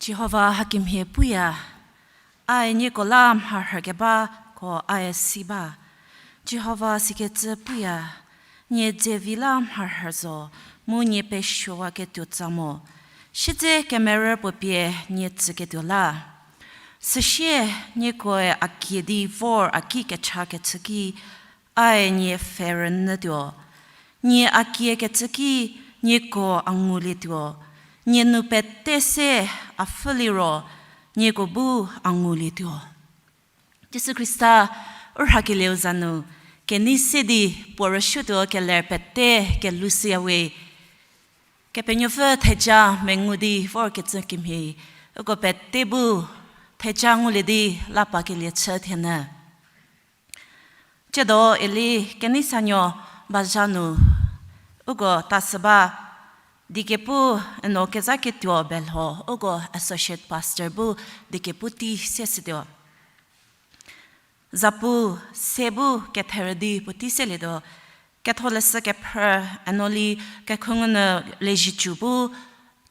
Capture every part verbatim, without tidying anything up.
Jihova hakemhie puya, ae nieko la mharhükebako ae si ba. Jihova sikecü puya, nie dzevi la mharhü zo, mu nie pesuowaketuo tsa mo. Siedze kemerü puo pie nie tsüketuo la. Süsie niekoe a kie di vor a ki kecha kechü ki, Ae nie pfhe rünyütuo, nie a kiekecü ki nieko a ngulietuo, nie nou pete se a pfhüliro nieko bu a ngulietuo. Jisu Khrista u rhakelieu za nu kenei se di puo rüsuotuo keler pete kelhoushüyawe. Kepenuopfü theja mengu di vorkecü kemhie, uko pete bu theja ngulie di la pakelie chü thienyü. Tsiedo Eli Keneisanuo ba zha nu uko tasü ba, diekepu eno kezhaketuo belho uko associate pastor bu diekepu tei se shütuo. Zapu se bu ketherü di puotei selietuo. Ketholeshü kephrü, eno Li kekhungu nu lezhicü bu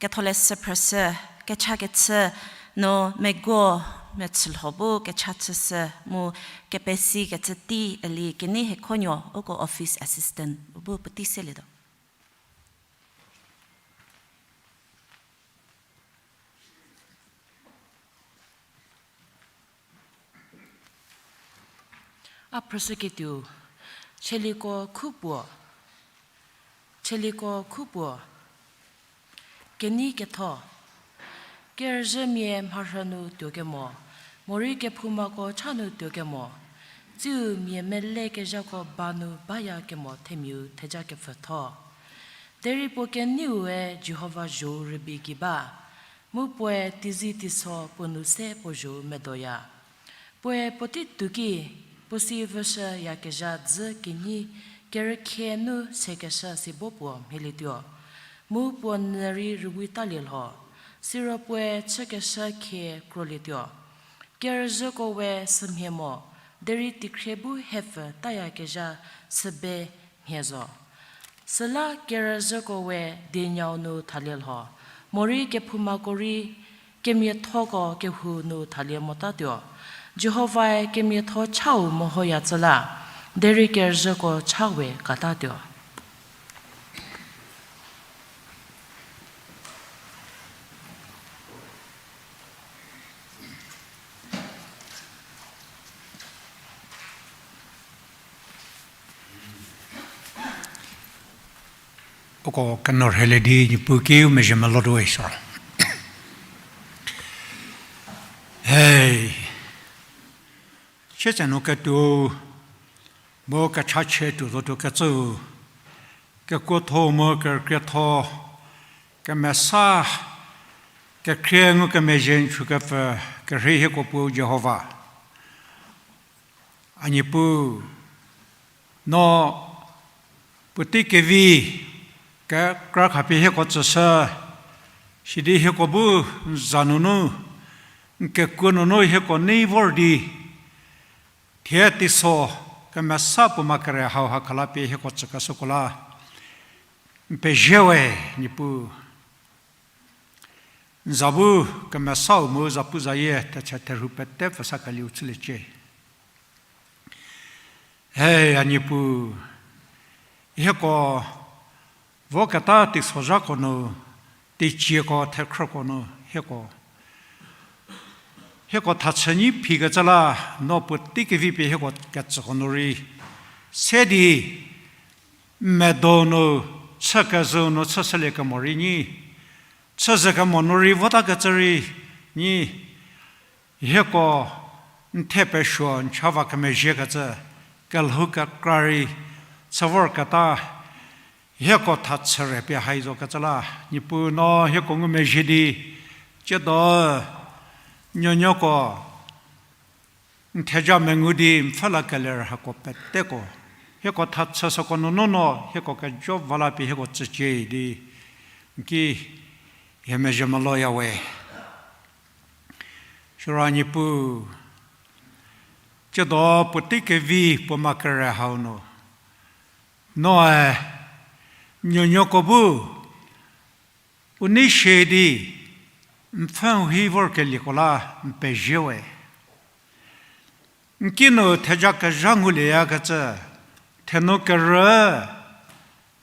Ketholeshü phrüshü, kechakechü, no meguo mechülho bu kecha chüshü mu kepesikecü tei Eli Kenei Hekhonuo uko office assistant bu puotei selietuo. A phrüshüketuo, Tsaliko Khupuo. Tsaliko Khupuo. Kenei ketho. Kerüzhümia mharhü nu tuokemo, morei kephoumako cha nu tuokemo, tsiu mia melekezhako ba nu bayakemo themiau theja kepfütho. Derei puo keneiue Jihova zho-u rübei gei ba, mu puoe teizi teiso puo nou se puo zho-u medoya. Puoe puotei tuoki, puo si vüshüyakezha dzü kenyi kerükhie nu sekeshü si bo puo mhielietuo. Mu puo nyü rei rüwi talie lho, siro puoe chükeshü khie krolietuo. Kerüzhüko we sümhie mo, derei teikhrie bu hepfü tayakezha sübe mhie zo. Süla kerüzhüko we dienyau nu thalie lho, morei kephoumako rei kemiathoko kehou nu thalie motatuo. Jihovae kemiatho chau mehoya tsü la, derei kerüzhüko cha we katatuo. Uko keno rhelie di Niepuu kiu mezhie melotuo isi. He, sietsenu ketuo, mu kechachie tuo zotuo kecüu, kekuotho mu kerükrietho, kemesa, kekhrie ngukemezhie n chükepfü, kerhei hieko Puo Jihova. A Niepuu, no puotei kevi kekra khapie hieko tsüshü, sidi hieko bu n za nunu, n kekuo nunu hieko nei vor di, thie teiso kemesa puo ma kere hauha khalapie hieko tsükeshüko la, n pezie we, Niepuu. N za bu kemesau mu zapuzayie thecha therhu pete pfhüsa kelieu chüliecie. He, a Niepuu, hieko voketa teisozhako nu, teicieko thekhrüko nu, hieko, hieko thachü nyi phikecü la, no puotei kevi pie hieko ketsüko nu rei se di, medo nu, chükezhüu nu chüshülie kemo rei nyi, chüzhü kemo nu rei votakecü rei nyi, hieko n the pesuo n cha va kemezhiekecü, kelhou kekra rei chü vorketa, hieko thachü re pie hai zokecü la, Niepuu no hieko ngumezhie di, tsiedo, nuonuoko n theja mengu di n pfhü lakeler hako peteko, hieko thachü süko nunu no hieko kejo va la pie hieko tsücie di, n ki hie mezhie meloya we. Siro Niepuu, tsiedo puotei kevi puo ma kere hau nu, noe nuonuoko bu u nei shie di n pfhü hi vorkelieko la n pezie we. N kinu theja kezha ngulieyakecü, thenu kerü,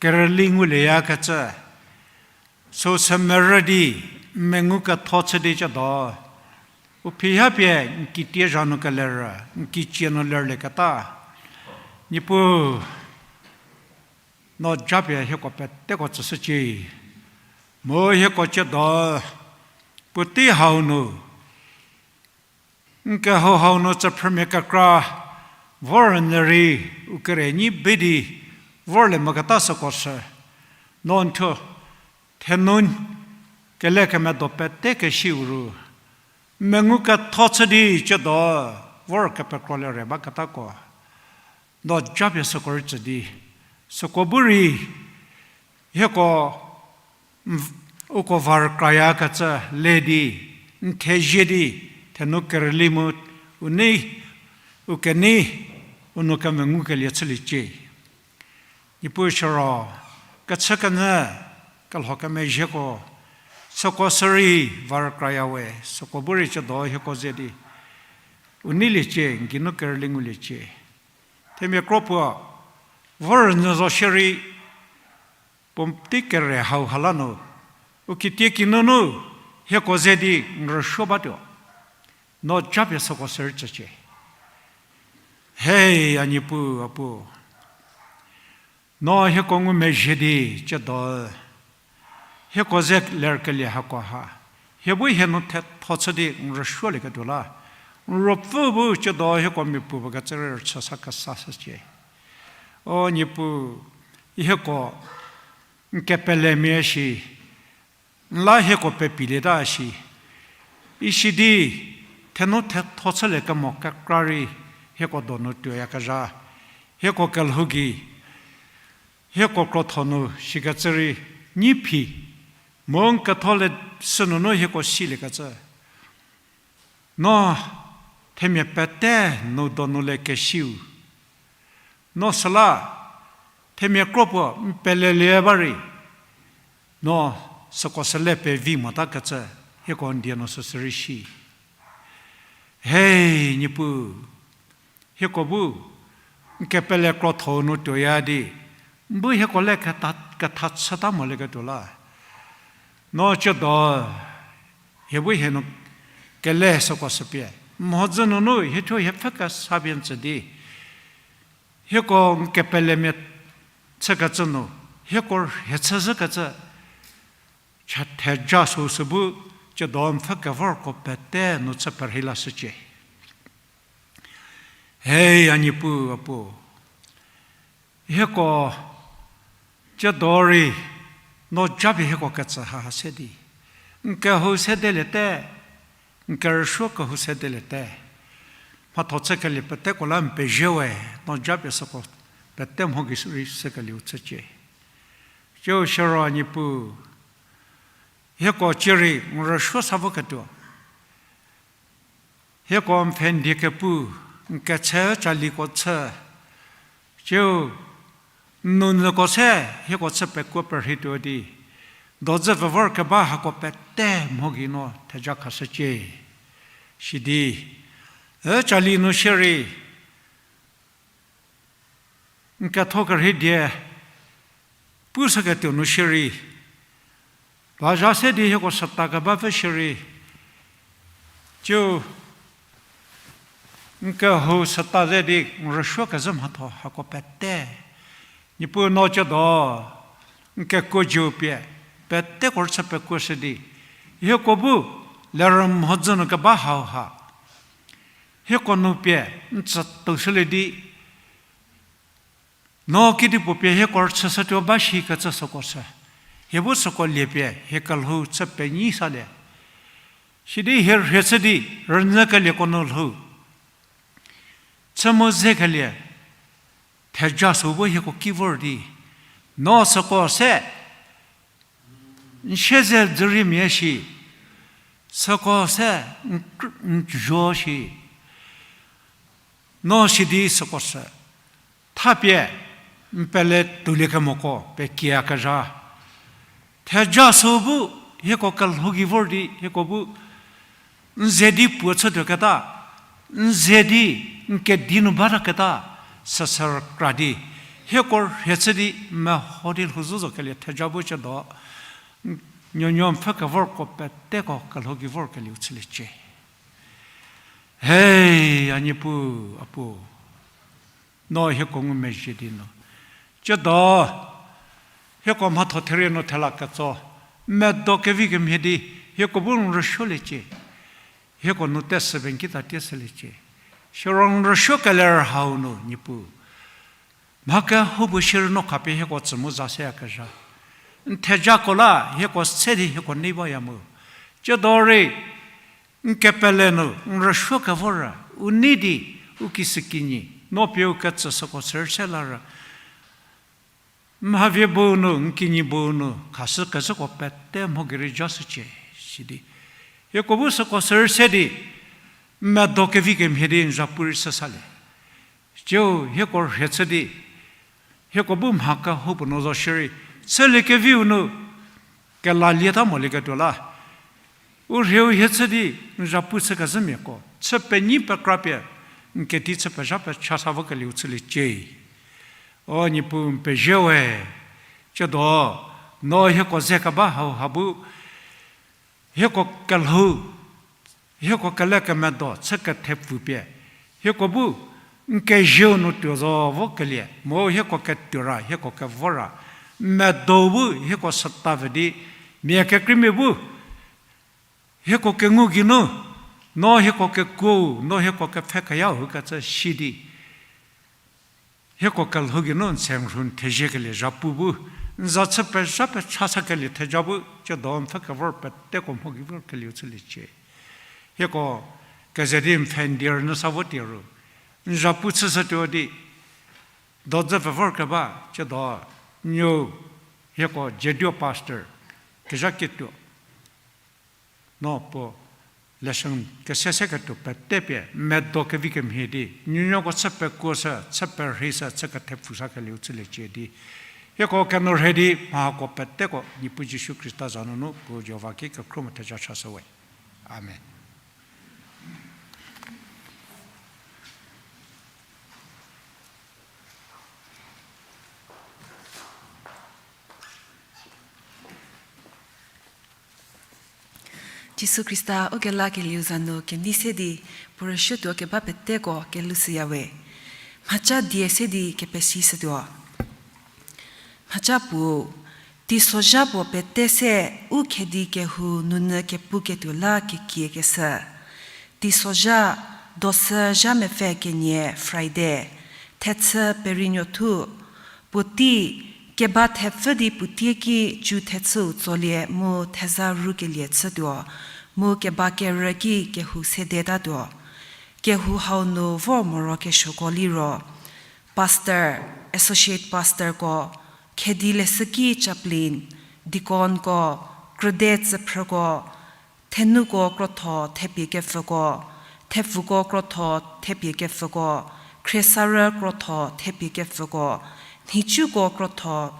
kerüli ngulieyakecü, süu se merü di, n mengu ketho chü di tsiedo, u phiha pie n kitie zha nu kelerü, n kicie nu lerlieketa, Niepuu, no japie hieko peteko tsüshücie. Mu hieko tsiedo puotei hau nu, n kehou hau nu tsüphrümia kekra vor nyü rei, u kere nyi be di vorlie moketa süko sü, no n thuo thenu kele kemedo pete kesiu ru, mengu ketho chü di tsiedo vor kepekrolie re baketako no japie süko rei tsü di, süko bu rei hieko, uko va rükrayakecü le di, n thezie di, thenu kerüli mu u nei, u kenei, u nou kemengukelie chüliecie. Niepuu siro, kechükenyü, kelho kemezhieko, süko sü rei va rükraya we, süko bu rei tsiedo hieko ze di u neiliecie, n geinu kerüli nguliecie. Themia kro puo, vor nyü zo shierei, puo tei kere hauha la nu, u kitie kinunu, hieko ze di n rüsuo batuo, no japie süko sü rei tsücie. Hei, a Niepuu, a Puo, no hieko ngumezhie di tsiedo hieko ze lerkelie hako ha, hie bu hie nu thetho chü di n rüsuolieketuo la, n Ruopfü bu tsiedo hieko miapuo ba kecü rei rüchü sa kesa shücie. O Niepuu, hieko n kepelemia shi, n la hieko pepilieta shi, isi di thenu thetho chülie kemo kekra rei hieko donu tuoyakezha, hieko kelhou gei, hieko krotho nu shikecü rei nyi phi, mu n ketho le sünunu hieko siliekecü, no themia pete nu donu le kesiu, no süla themia kro puo n pelelie ba rei, no süko sü le pevi motakecü, hieko n die nu süsü rei shi. Hei Niepuu, hieko bu n kepele krotho nu tuoya di, n bu hieko le ketha, ketha chüta molieketuo la, no tsiedo hie bu hie nu kele süko sü pie, mhodzü nunu hie thuo hie pfhü kesa pie n tsü di, hieko n kepelemia chükecü nu, hieko rhie chü zhükecü, cha theja süu sü bu, tsiedo n pfhü kevorko pete nu chü perhei lashücie. Hei a Niepuu, a Puo, hieko tsiedo rei no japie hieko ketsü haha se di, n kehou sedeliete, n kerüsuo kehou sedeliete, mhatho chükelie peteko la n pezie we, no japie süko pete mho gei rei sekelieu chücie. Tsiu siro Niepuu, hieko cierei n rüsuo sa voketuo, hieko n pfhe n die kepu, n ketse chaliko chü, tsiu n nounyüko se hieko chü pekuo perheituo di, dodzü pfü vorkeba hako pete mho gei no theja khashücie. Sidi, e chali nu shierei, n ketho kerhei die pushüketuo nu shierei, bazha se di hieko süta kebapfü shierei, tsiu n kehou süta ze di n rüsuo kezhü mhatho hako pete, Niepuu no tsiedo n kekuo jiu pie, peteko rüchü pekuoshü di, hieko bu lerü mhodzü nu keba hauha, hieko nu pie n tsütuoshülie di, no kedipuo pie hieko rüchüshütuo ba shikecü süko sü, hie bu süko lie pie hie kelhou chü penyi salie. Sidi hie rhie chü di rünyükelieko nu lhou chü mu zekelie, theja sü bu hieko ki vor di, no süko se n sieze dzüriemia shi, süko se n kr-, n zho shi, no sidi süko sü thapie n pele tuoliekemoko pekiakezha, theja sü bu hieko kelhou gei vor di hieko bu n ze di puo chütuoketa, n ze di n kedi nu bataketa, süsü rükra di, hieko rhie chü di meho di lhouzhü zokelie theja bu tsiedo nuonuo n pfhü kevorko peteko kelhou gei vorkelieu chüliecie. Hei a Niepuu, a Puo, No hieko ngumezhie di nu. Tsiedo, hieko mhatho therie nu thela ketso. Medo kevi kemhie di, hieko bu n rüsuoliecie. Hieko nu teshü penkita tieshüliecie. Siro n rüsuo keler hau nu, Niepuu. Mha kehoupuo shierei no khapie hieko tsü mu za seyakezha. N thejako la, hieko se di hieko nei baya mu. Tsiedo rei, n kepele nu, n rüsuo kevor ra, u nei di, u kishükinyi, no pie u ketsü süko sürü se la ra. Mhavie bu nu, n kinyi bu nu, khashü kezhüko pete mho gei rei ja shücie, sidi. Hieko bu süko sürü se di, medo kevi kemhie di n zhapu rei shü salie. Tsiu, hieko rhie chü di, hieko bu mha kehoupuo nu zo shierei, chülie keviu nu, kelalieta molieketuo la. U rhieu hie chü di, n zhapu chü kezhümiako, chü penyi pekra pie, n kedi chü pezha pecha sa vokelieu chüliecie. O Niepuu n pezie we, tsiedo, no hieko ze keba hauha bu, hieko kelhou, hieko kele kemedo chü kethepfu pie, hieko bu n kezieu nu tuo zo vokelie, mu hieko ketuo ra, hieko kevor ra, n medo bu hieko süta vü di, mia kekreimia bu, hieko kengu geinu, no hieko kekuou, no hieko kepfhekeyau kecü si di, hieko kelhou geinu n tsengrhu n theziekelie zhapu bu, n za chü pezha pecha sakelie theja bu, tsiedo n pfhü kevor peteko mho gei vorkelieu chüliecie. Hieko keze di n pfhe n die rünyü sa vo tie ru, n zhapu chüshütuo di, dozü pfü vorkeba, tsiedo, n nuo, hieko Jeduo pastor, kezha kituo. No puo, lesson kese seketuo pete pie, medo kevi kemhie di, nuonuoko chü pekuo shü, chü perhei shü, chü kethepfu sakelieu chüliecie di. Hieko kenu rhei di, mhako peteko, Niepuu Jisu Khrista za nunu, puo Jihova ki kekhruo mu theja chashü we. Amen. Jisu Khrista ukelakelieu za nu kenei se di, puo rüsuotuo keba peteko kelushüya we. Mhaca die se di kepesishütuo. Mhaca puo, teisozha puo pete se u khedi kehou nunyü kepuketuo la kekiekeshü. Teisozha, dosü zha mepfü kenie Friday, thechü perinuothu, puotei keba thepfü di puotie ki cu thechüu tsolie mu theza rukelie chütuo, mu keba kerü ki kehou sedetatuo. Kehou hau nu vor morokesuoko liro, pastor, associate pastorko, khedi leshüki chaplain, deaconko, krüde tsüphrüko, thenuko krotho thepie kepfüko, thepfuko krotho thepie kepfüko, khriesarü krotho thepie kepfüko, nhicuko krotho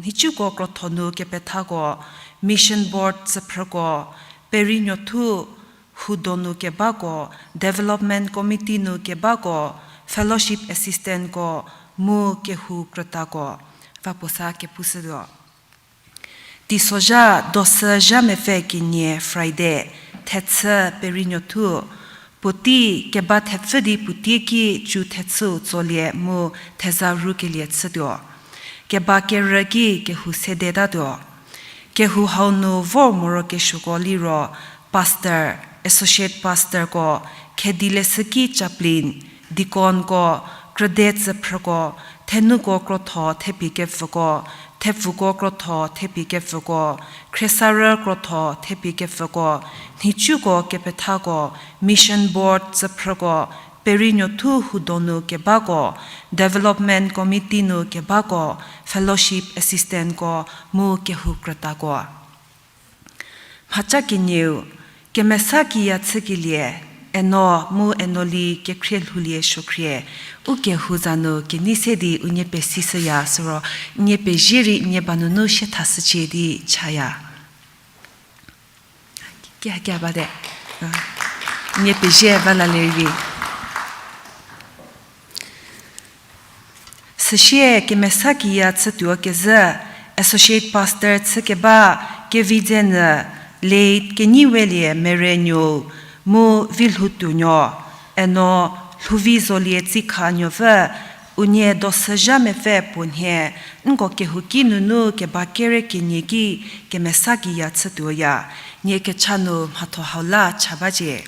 nhicuko krotho nu kepethako, mission board tsüphrüko, perinuothu hudonu kebako, development committee nu kebako, fellowship assistantko, mu kehou krütako, va puo sa kepushütuo. Teisozha dosü zha mepfü kenie Friday, thechü perinuothu, puotei keba thepfü di puotie ki cu thechüu tsolie mu theza rukelie chütuo. Keba kerü ki kehou sedetatuo. Kehou hau nu vor morokesuoko liro, pastor, associate pastorko, khedi leshüki chaplain, deaconko, krüde tsüphrüko, thenuko krotho thepie kepfüko, thepfuko krotho thepie kepfüko, khriesarü krotho thepie kepfüko, nhicuko kepethako, mission board tsüphrüko, perinuothu hudonu kebako, development committee nu kebako, fellowship assistantko, mu kehou krütako. Mhaca kenieu, kemesa kiya chükelie, Eno mu Enoli Kekhrielhoulie Suokhrie, u kehou za nu kenei se di unie pesishüya süro, nie pezie rei nie ba nunu sie thashücie di chaya. Ki ha ki ha bate. Nie pezie va lalie rei. Süsie kemesa kiya chütuo kezhü, associate pastor chükeba Kevidzenyü, late Kenyiwelie Merenuo, mu Vilhoutuonuo, Eno Lhouvi Zolie Tsikha Nuopfü, unie dosüzha mepfü puo nhie, nko kehouki nunu keba kere kenie ki kemesa kiya chütuoya, nie kecha nu mhatho hau la cha bacie.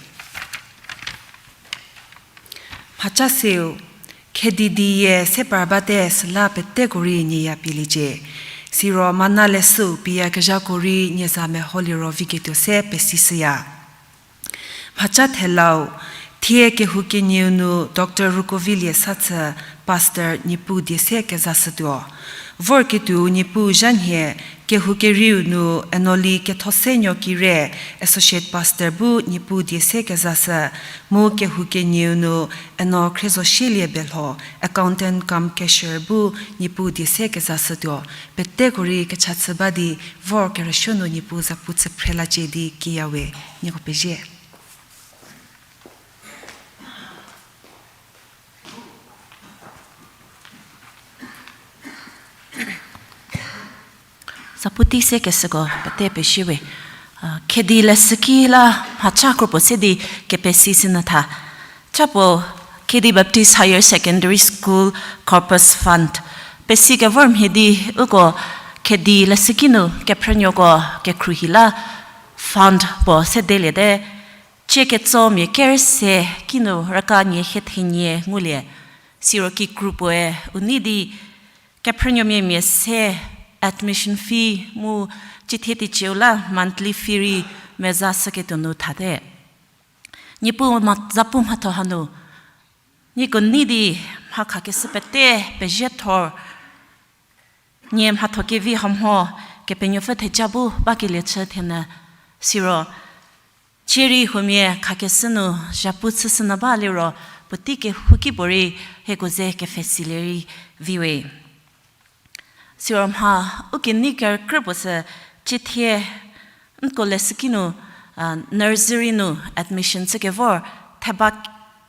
Mhaca seu, Khedi dieyie se par bate süla peteko rei nie ya pieliecie. Siro mana leshüu piyakezhako rei nie za meho liro viketuo se pesishüya. Mhaca thelau, thie kehou kenieu nu Doctor Rukovilie Sathü, Pastor, Niepuu die se kezashütuo. Vorketuou Niepuu zha nhie, kehou kerieu nu Enoli Kethosenuo Kire, Associate Pastor bu Niepuu die se kezashü, mu kehou kenieu nu Eno Khriezosielie Belho, Accountant cum Cashier bu Niepuu die se kezashütuo. Peteko rei kecha chü ba di vor kerüsuo nu Niepuu zapu chü phrelacie di kiyawe, nieko pezie. Zapu tei se kesüko pete pezie we. A, Khedi leshüki la mhaca kropuo se di kepesi sünyü tha. Chapuo Khedi Baptist Higher Secondary School Corpus Fund pesi kevor mhie di uko Khedi leshüki nu kephrünuoko kekhruohi la fund puo sedeliete. Cie ketsomia kerü se kinu rüka nie hie thenie ngulie. Siro kikru puoe u nei di kephrünuomia mia se admission fee mu ciethie teicieu la monthly fee rei mezashüketuo nu thate. Niepuu ma- zapu mhatho hanu nieko nei di mha khakeshü pete pezie thor. Nie mhatho kevi hamho Kepenuopfü theja bu bakelie chü thenyü. Siro cie rei huomia khakeshü nu zhapu chüshünyü ba liro puotei kehouki puorei hieko ze kepfhesilie rei viwe. Siro mha u kenei kerükrü puo sü ciethie nko leshüki nu, a, nursery nu admission chükevor theba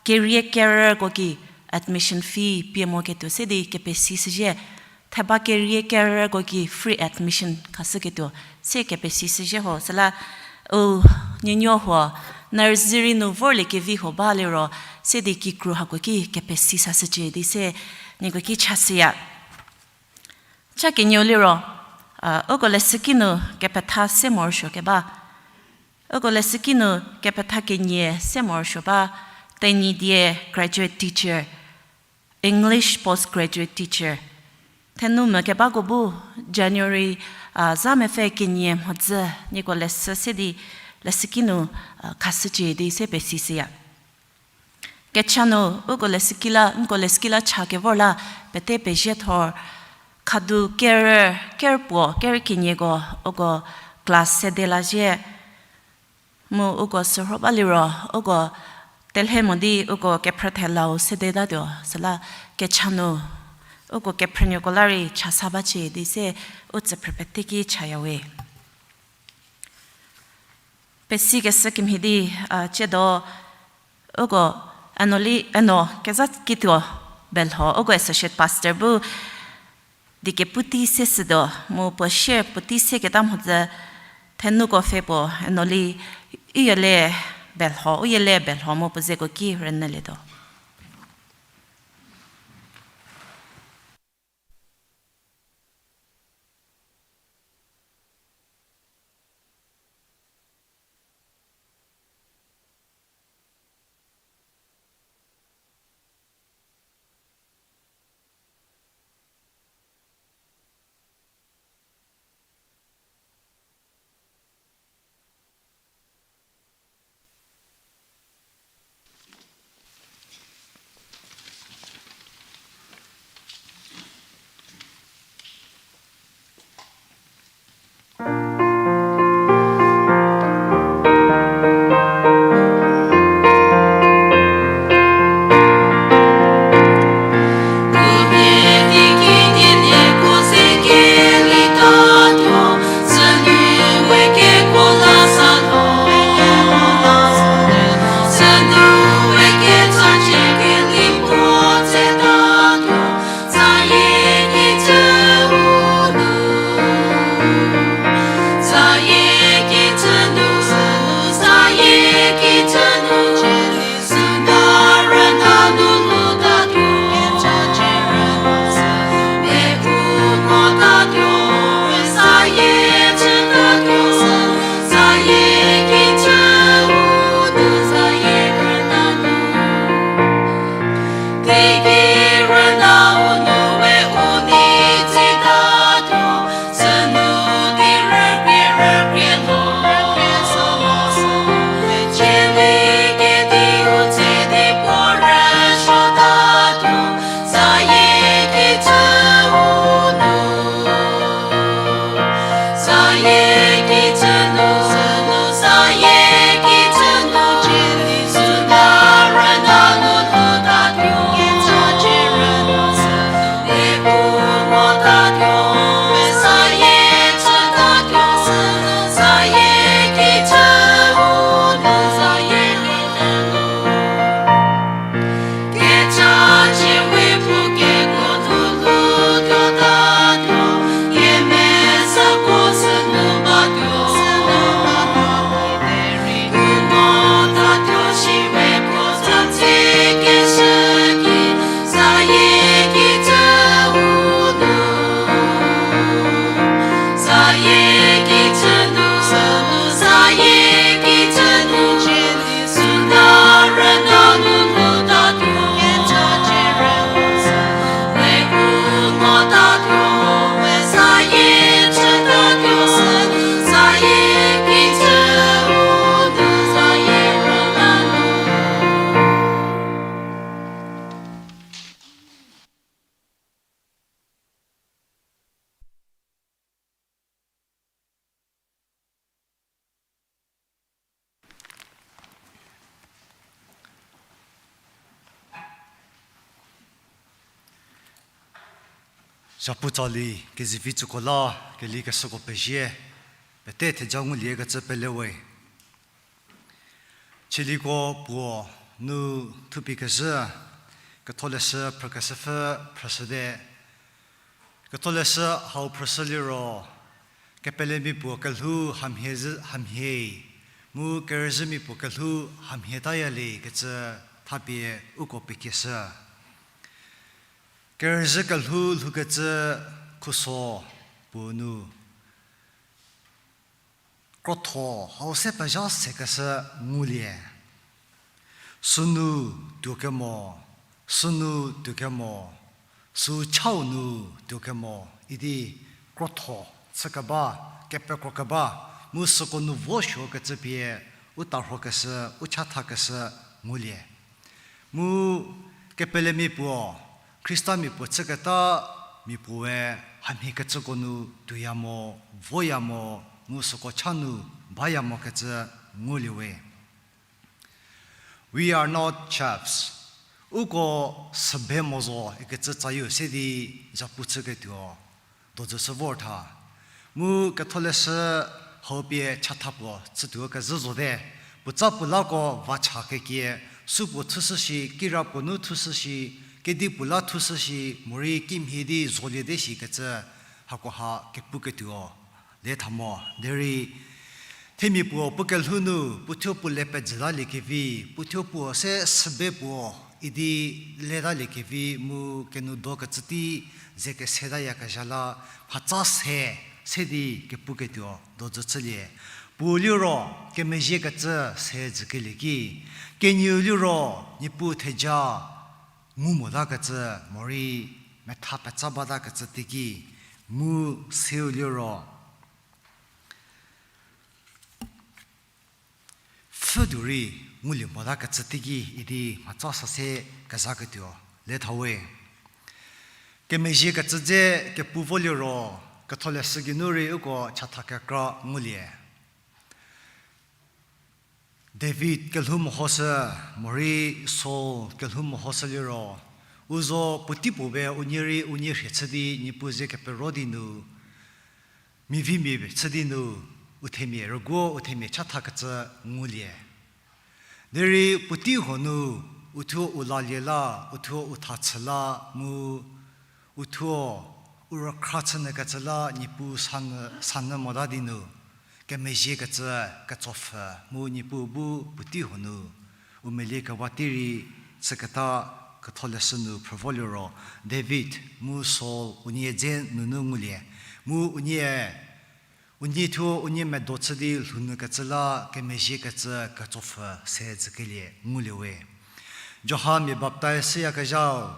kerie kerüko ki admission fee pie moketuo se di kepesi shüzhie. Theba kerie kerüko ki free admission khashüketuo se kepesi shüzhie ho. Süla u nuonuo huo nursery nu vorlie kevi huo ba liro se di kikru hako ki kepesi sashücie di se nieko ki chashüya. Cha kenieu liro, a, uko leshüki nu kepetha se morosuo keba. Uko leshüki nu kepetha kenie se morosuo ba, Tenyidie graduate teacher, English postgraduate teacher. Thenu mekebako bu January, a, za mepfü kenie mhodzü nieko leshü se di leshüki nu, a, khashücie di se pesishüya. Kecha nu uko leshüki la, nko leshüki la cha kevor la pete pezie thor, khadu kerü, kerü puo, kerü kenieko uko class sede la zhie. Mu uko sürho ba liro, uko telhe mo di uko kephrüthelau sedetatuo, süla kecha nu uko kephrünuoko la rei chasa bacie di se u tsüphrü pete ki chayawe. Pesikeshü kemhie di, a, tsiedo uko Enoli, Eno Kezakituo Belho, uko associate pastor bu di kepu tei se sütuo, mu puo share puo tei seketa mhodzü thenuko pfhe puo Enoli Uyele Belho, Uyele Belho mu puo zeko ki rünyülietuo. Zhapu tsali kezivi tsüko la, keli keshüko pezie, pete theja nguliekecü pele we. Chieliko puo nu thupie kezhü, Ketholeshü phrükeshüpfü phrüshüte. Ketholeshü hau phrüshü liro, kepelemia puo kelhou hamhie, hamhie, mu kerüzhümia puo kelhou hamhie taya le kecü thapie uko pekieshü. Kerüzhü kelhou lhoukecü khuso puo nu krotho hau se pezha sekeshü ngulie. Sünu tuokemo, sünu tuokemo, sü chau nu tuokemo idi krotho chükeba, kepekrokeba, mu süko nu vosuokecü pie u tarhokeshü, u chathakeshü ngulie. Mu kepelemia puo, Khristamia puo chüketa mia puoe hamhiekecüko nu tuoya mo, voya mo, mu süko cha nu baya mokecü ngulie we. We are not chaffs. Uko sübe mo zo ikecü tsayu se di zhapu chüketuo dojü shü vor tha. Mu Ketholeshü hau pie chatha puo chütuo kezhü zote. Puotsa puo lako va cha kekie, supuo thushü shi, kira puo nu thushü shi, kedipuo la thushü shi, morei kimhie di zoliete shikecü hakoha kepuketuo le tha mo. Derei themia puo puo kelhou nu puothuo puo le pejülaliekevi, puothuo puo se sübe puo idi letaliekevi mu kenoudokecü tei ze kesetayakezha la mhatsa se, se di kepuketuo dojü chülie. Puo liro kemezhiekecü se jükelie ki, kenieu liro Niepuu theja ngu motakecü morei metha petsa batakecü teiki, mu seu liro pfhütuo rei ngulie motakecü teiki idi mhatsa sa se kezhaketuo le tha we. Kemezhiekecü dze kepu vo liro, Ketholeshü geinu rei uko chatha kekra ngulie. David kelhou mehoshü, morei Saul kelhou mehoshü liro, u zo puotei puo be unie rei unie rhie chü di Niepuu ze kepero di nu, mivimia chü di nu, u themia rüguo u themia chathakecü ngulie. Derei puotei huo nu, uthuo u lalie la, uthuo u thachü la, mu uthuo u rükhra chünyükecü la Niepuu sanyü, sanyü mota di nu, kemezhiekecü ketsopfhü mu Niepuu bu puotei huo nu u meliekewa tei rei chüketa Ketholeshü nu phrü vo liro, David mu Saul unie dze nunu ngulie, mu unie, unie thuo unie medo chü di lhounyükecü la kemezhiekecü ketsopfhü se jükelie ngulie we. Johan mia baptaiz shüyakezhau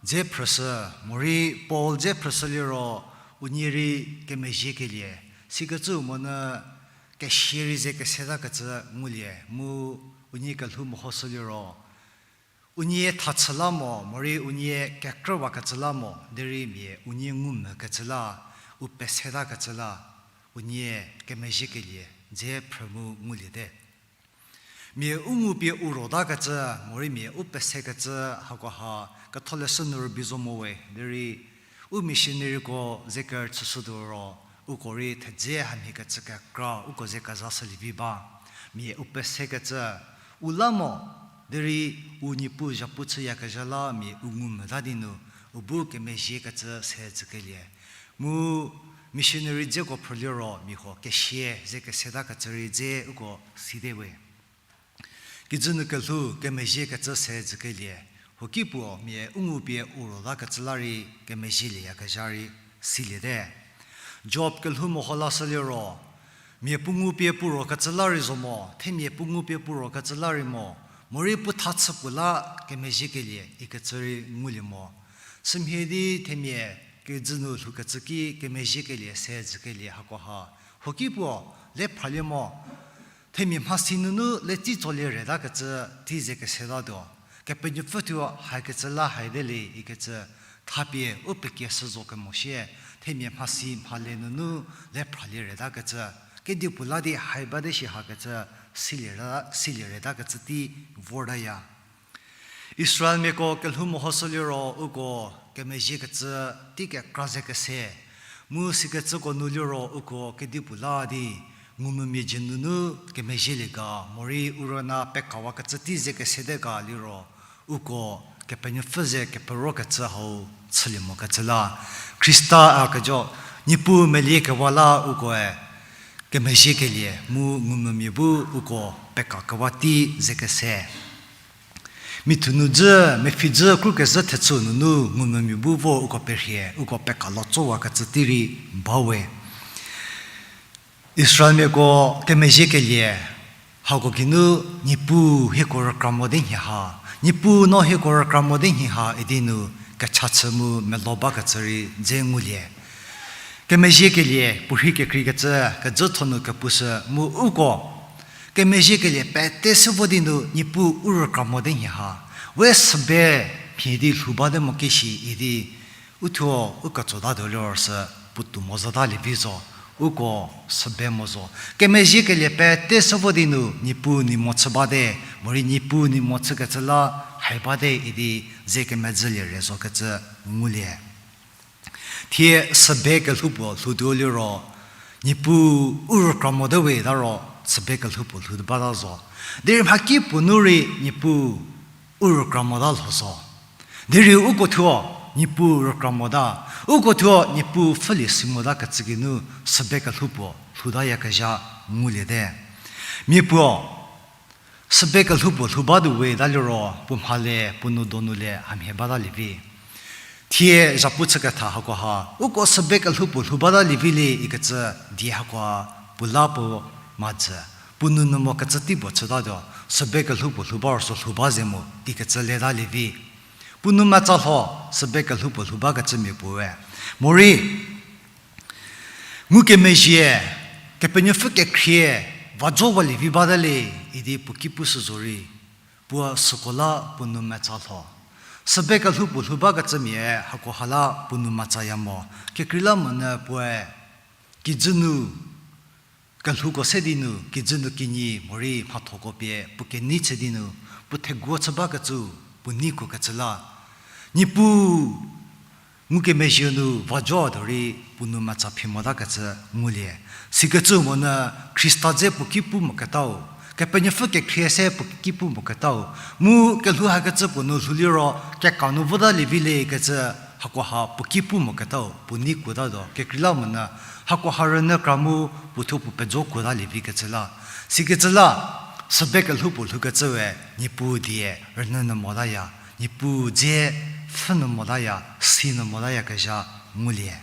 dze phrüshü, morei Paul dze phrüshü liro, unie rei kemezhiekelie, sikecü monyü kesia rei ze kesetakecü ngulie, mu unie kelhou mehoshü liro, unie thachü la mo, morei unie kekrüwakecü la mo, derei mia unie ngumvükecü la, u pesetakecü la, unie kemezhiekelie dze phrü mu nguliete. Mia u ngupie u rotakecü, morei mia u pesekecü, hakoha Ketholeshü nu rübei zo mo we, derei u missionaryko ze kerüchüshütuo ro, uko rei thedze hamhiekecü kekra uko ze kezashülievi ba. Mia u pesekecü, u la mo, derei u Niepuu zhapu chüyakezha la mia u ngumvüta di nu, u bu kemezhiekecü se jükelie. Mu missionary dzeko phrüliro mia huo kesia ze kesetakecü rei dze uko site we. Kijü nu kelhou kemezhiekecü se jükelie, huoki puo mia u ngupie u rotakecü la rei kemezhielieyakezha rei siliete. Job kelhou meho lashü liro, mia puo ngupie puo rokecü la rei zo mo, themia puo ngupie puo rokecü la rei mo, morei puo thachü puo la kemezhiekelie ikecü rei ngulie mo. Sümhie di themia kijü nu lhoukecü ki kemezhiekelie se jükelie hakoha, huoki puo le phralie mo. Themia mhasi nunu le tsi tsolie retakecü tei ze kesetatuo. Kepenuopfü thuo haikecü la haite le ikecü thapie u pekieshü zo kemo shie, themia mhasi mhale nunu le phralie retakecü, kedipuo la di hai bate shi hakecü silie reta, silie retakecü tei vortaya. Israelmiako kelhou mehoshü liro uko kemezhiekecü tei kekra ze kese, mu sikecüko nu liro uko kedipuo la di ngumvümia dzie nunu kemezhielie ga morei u rüna pekawakecü tei ze kesete ga liro uko Kepenuopfü ze keperokecü hau chülie mokecü la. Khrista a kejo, Niepuu meliekewa la ukoe kemezhiekelie mu ngumvümia bu uko pekakewa tei ze kese. Mithu nu dzü, mephi dzü krukezhü thechü nunu ngumvümia bu vo uko perhie, uko pekalo tsowakecü tei rei bawe. Israelmiako kemezhiekelie, hako geinu Niepuu hieko rükra mote nhie ha, Niepuu no hieko rükra mote nhie ha idi nu kecha chü mu melo bakecü rei dze ngulie. Kemezhiekelie puorhi kekreikecü kezhütho nu kepushü mu uko kemezhiekelie pete shü vo di nu Niepuu u rükra mote nhie ha, we sübe mhie di lhou bate mo ki shi idi uthuo u ketsotatuo liro sü puotou mo zotalie vi zo, uko sübe mo zo. Kemezhiekelie pete shü vo di nu Niepuu nei mo chü bate, morei Niepuu nei mo chükecü la hai bate idi ze kemedzülie re zokecü ngulie. Thie sübe kelhou puo lhoutuo liro, Niepuu u rükra mote we ta ro, sübe kelhou puo lhou bata zo. Derei mhaki puo nu rei Niepuu u rükra mota lho zo. Derei uko thuo Niepuu rükra mota, uko thuo Niepuu pfhülie si motakecü geinu sübe kelhou puo lhoutayakezha nguliete. Mia puo, sübe kelhou puo lhou batuo we ta liro puo mhale, puo nou donu le hamhie batalie vi. Thie zhapu chüketha hakoha, uko sübe kelhou puo lhou batalie vi le ikecü die hakoha puo la puo madzü, puo nou nu mokecü tei puo chütatuo, sübe kelhou puo lhou ba ro sü lhou ba ze mu ikecü letalie vi. Puo nou metsa lho, sübe kelhou puo lhou bakecü mia puoe. Morei ngukemezhie, Kepenuopfü kekhrie, va jowalie vi bata le idi puo ki pushü zorei, puo süko la puo nou metsa lho. Sübe kelhou puo lhou bakecü mia hakoha la puo nou metsaya mo. Kekreilamonyü puoe kijü nu kelhouko se di nu, kijü nu kinyi morei mhathoko pie puo kenei chü di nu, puo theguo chü bakecü puo neikuokecü la, Niepuu ngukemezhie nu va jotuo rei puo nou metsa phi motakecü ngulie. Sikecü monyü Khrista dze puo ki pu moketau, Kepenuopfü kekhrie se puo ki pu moketau, mu kelhou hakecü puo nu lhou liro keka nu votalie vi le ikecü hakoha puo ki pu moketau puo neikuotatuo. Kekreilamonyü hakoha rünyü kra mu puo thuo puo pejo kuotalie vikecü la. Sikecü la, sübe kelhou puo lhoukecüe Niepuu die rünyü nyü motaya, Niepuu dze pfhü nyü motaya, si nyü motayakezha ngulie.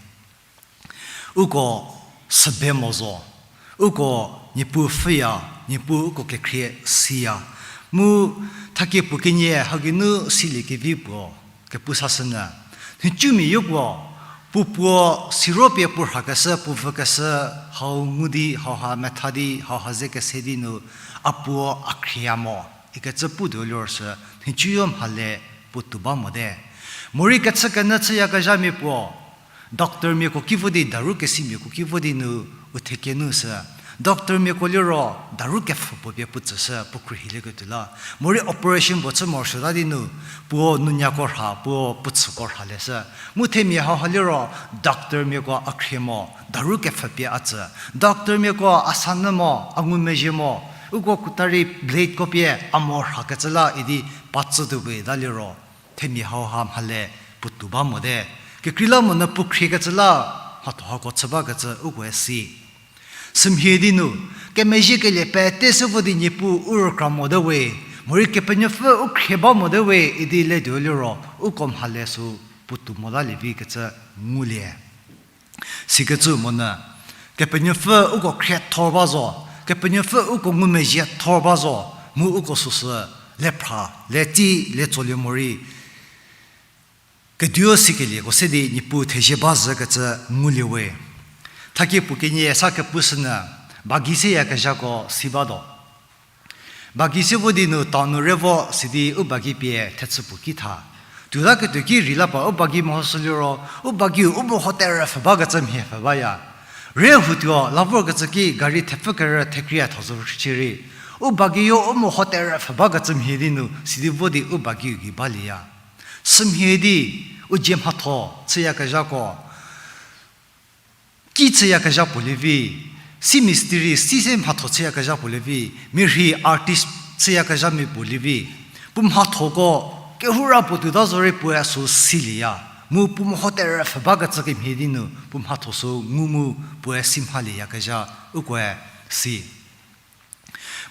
Uko sübe mo zo, uko Niepuu pfhüya, Niepuu uko kekhrie siya. Mu thakie puo kenie hau geinu siliekevi puo kepu sashünyü. Nhicumia yopuo, puo puo siro pie puo rhakeshü, puo vükeshü, hau ngu di, hauha metha di, hauha ze kese di nu, a puo a khrieya mo ikecü putuo liro sü, nhicuyo mhale puotou ba mote. Morei kechükenyü chüyakezhamia puo, doctormiako ki vo di, daru kesimiako ki vo di nu, u thekenu sü, doctormiako liro daru kepfhü puo pie puo tsüshü, puo khruohilieketuo la. Morei operation puo chü morosuota di nu, puo nunyako rha, puo puo chüko rha leshü. Mu themia hauha liro, doctormiako a khrie mo, daru kepfhü pie a tsü. Doctormiako a sanyü mo, a ngumezhie mo, uko kutari bladeko pie a mo rhakecü la idi pa tsütuo we ta liro, themia hauha mhale puotou ba mote. Kekreilamonyü puo khriekecü la, mhatho hako chü bakecü ukoe si. Sümhie di nu, kemezhiekelie pete shü vo di Niepuu u rükra mote we, morei Kepenuopfü u khrie ba mote we idi letuo liro, uko mhale sü puotou motalie vikecü ngulie. Sikecü monyü, Kepenuopfü uko khriethor ba zo, Kepenuopfü uko ngumezhiethor ba zo, mu uko süsü le phra, le tsi, le tsolie morei, keduo sikelieko se di Niepuu thezie ba zhükecü ngulie we. Thakie puo kenie sa kepushünyü, bagi seyakezhako si batuo. Bagi se vo di nu town nu re vo sidi u bagi pie thechü puo ki tha. Tuota ketuo ki rei la pa u bagi mehoshü liro, u bagiu u meho terhü pfhü bakecü mhie pfhü baya. Re hutuo la vorkecü ki gari thepfü kerü thekrie tho zo shierei, U bagiyo u meho terhü pfhü bakecü mhie di nu, sidi vo di u bagiyo gei balieya. Sümhie di, u dzie mhatho chüyakezhako, ki chüyakezha puo lievi, si mistiri, si se mhatho chüyakezha puo lievi, mirhi artist chüyakezhamia puo lievi, puo mhathoko kehoura puo tuota zorei puoe sü silieya. Mu puo meho terhü pfhü bakecü kemhie di nu, puo mhatho sü ngu mu puoe si mhalieyakezha, ukoe si.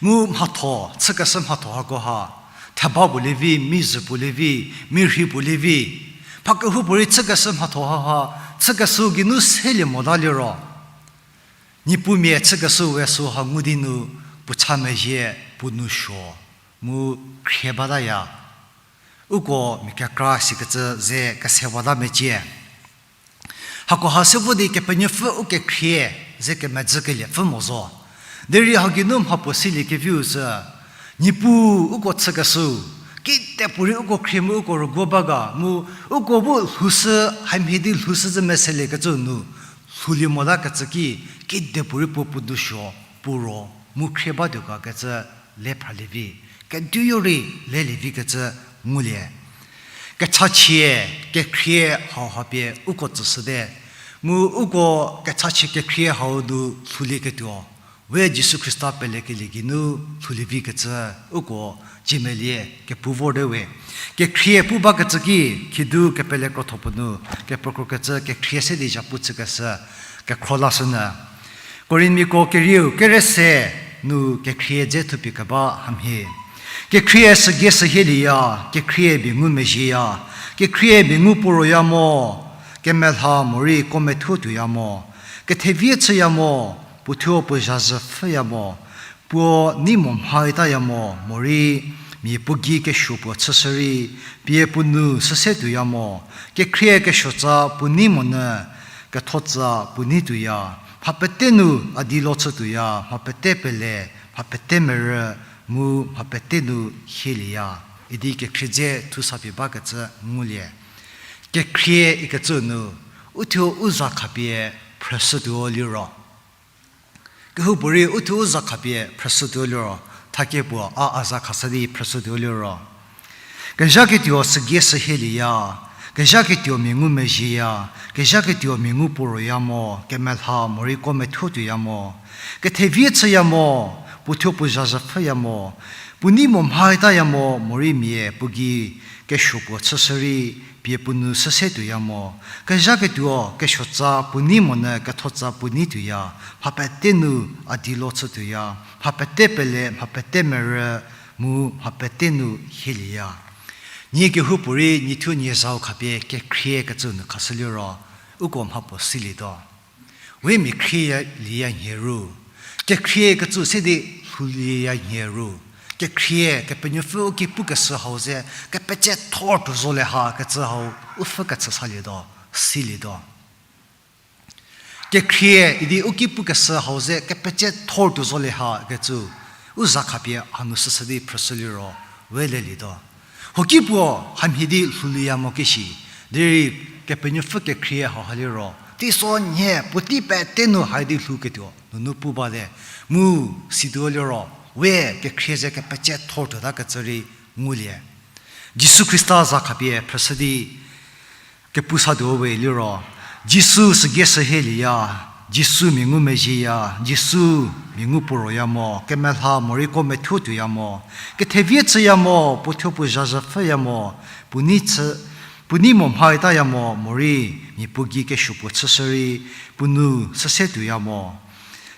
Mu mhatho, chükeshü mhatho hakoha, theba puo lievi, mizhü puo lievi, mirhi puo lievi, mha kehoupuorei chükeshü mhatho haha, chükeshü geinu selie mota liro, Niepumia chükeshü we süha ngu di nu, puo cha mezhie, puo nou suo, mu khrie bataya. Uko mia kekra sikecü ze kesewata mecie. Hakoha se vo di Kepenuopfü u kekhrie ze kemedzü keliepfü mo zo. Derei hau geinu mhapuo siliekeviu sü, Niepuu uko chükeshü, kidepuorei uko khrie mu uko rüguo ba ga mu, uko bu lhoushü, hamhie di lhoushü zü meseliekecü nu, lhoulie motakecü ki, kidepuorei puo puo nou suo, puo ro, mu khrie batuo ga kecü le phralie vi, keduyo rei lelie vikecü ngulie. Kechachie, kekhrie hauha pie uko tsüshüte. Mu uko kechachie kekhrie hau nu lhoulieketuo, we Jisu Khrista pelekelie geinu lhoulie vikecü uko ciemelie kepu vorte we. Kekhrie pu bakecü ki, khidu kepele krotho puo nu, kepekro kecü kekhrie se di zhapu chükeshü, kekhro lashünyü. Korinmiako kerieu kere se nu kekhrie dze thupie keba hamhie. Kekhrie sügie sühielieya, kekhrie mia ngumezhieya, kekhrie mia ngu puo roya mo, kemelha morei ko methuo tuoya mo, kethevie chüya mo, puothuo puo zhazhü pfhüya mo, puo nei mo mhaitaya mo, morei mia puo gei kesuo puo chüshü rei, pie puo nu süse tuoya mo, kekhrie kesuotsa puo nei monyü, kethotsa puo nei tuoya, mha pete nu a di lo chü tuoya, mha pete pele, mha pete merü, mu mha pete nu hielieya. Idi kekhrie dze thu sapie bakecü ngulie. Kekhrie ikecü nu, uthuo u za khapie phrüshütuo liro. Kehoupuorei uthuo u za khapie phrüshütuo liro, thakie puo a a za khashü di phrüshütuo liro. Kezhaketuo sügie sühielieya, kezhaketuo mia ngumezhieya, kezhaketuo mia ngu puo roya mo, kemelha morei ko methuo tuoya mo, kethevie chüya mo, puothuo puo zhazhü pfhüya mo, puo nei mo mhaitaya mo, morei mia puo gei kesuo puo chüshü rei, pie puo nu süse tuoya mo, kezhaketuo kesuotsa puo nei monyü kethotsa puo nei tuoya, mha pete nu a di lo chü tuoya, mha pete pele, mha pete merü, mu mha pete nu hielieya. Nie kehoupuorei niethuo nie zau khapie kekhrie kecü nu khashü liro, uko mhapuo silietuo. We mia khrieya lieya nhie ru, kekhrie kecü se di lhoulieya nhie ru, kekhrie Kepenuopfü u ki pukeshü hau ze kepecie thor tuo zo le ha kecü hau u pfhü kechü salietuo, silietuo. Kekhrie idi u ki pukeshü hau ze kepecie thor tuo zo le ha kecü, u za khapie hanu süsü di phrüshü liro, we lelietuo. Huoki puo hamhie di lhoulieya mo keshi, derei Kepenuopfü kekhrie hauha liro, teiso nhie puotei pete nu hai di lhouketuo nunu pu bate, mu situo liro, we kekhrie ze kepecie thor tuota kecü rei ngulie. Jisu Khrista za khapie phrüshü di kepu satuo we liro, Jisu sügie sühielieya, Jisu mia ngumezhieya, Jisu mia ngu puo roya mo, kemelha morei ko methuo tuoya mo, kethevie chüya mo, puothuo puo zhazhü pfhüya mo, puo nei chü, puo nei mo mhaitaya mo, morei mia puo gei kesuo puo chüshü rei, puo nu süse tuoya mo.